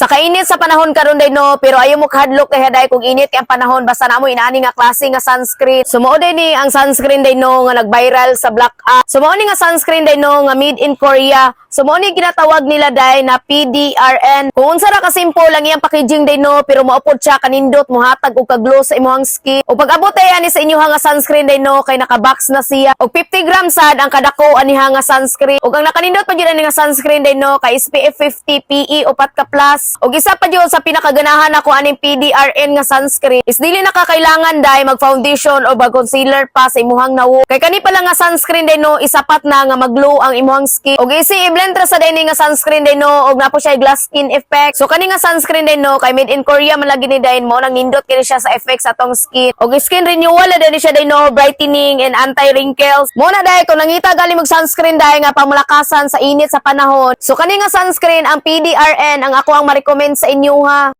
Nakainit sa panahon karon, day, no, pero ayaw mo kahadlok kay haday kung init kay ang panahon basta namo inaani nga klase nga sunscreen. So mao day ni ang sunscreen, day, no, nga nag-viral sa Black App. So mao ni nga sunscreen, day, no, nga made in Korea. So mao ni ginatawag nila, day, na PDRN. Kung unsa ra ka simple lang iyang packaging, day, no, pero mao pod siya kanindot, mohatag og ka-glow sa imong skin. Ug pag-abot ay ani sa inyo nga sunscreen, day, no, kay naka-box na siya. Og 50 grams sad ang kadako aniha nga sunscreen. Ug ang nakanindot pa jud ani nga sunscreen, day, no, kay SPF 50 PE 4+. Ug isa pa jud sa pinakaganahan ako aning PDRN nga sunscreen is dili na ka kailangan, day, mag foundation o mag concealer pa sa imuhang nawong. Kay kani pa lang nga sunscreen, day, no, isapat na nga mag-glow ang imuhang skin. Ug easy i-blend ra sa day ni nga sunscreen, day, no, ug naa po siya glass skin effect. So kani nga sunscreen, day, no, kay made in Korea man lagi ni, day, mo nang nindot kini siya sa effect sa atong skin. Ug skin renewal na din siya, day, no, brightening and anti-wrinkles. Mo na, day, kung nangita gali mag sunscreen, day, nga pamulakasan sa init sa panahon. So kani nga sunscreen, ang PDRN, ang ako ang ma-recommend sa inyo ha.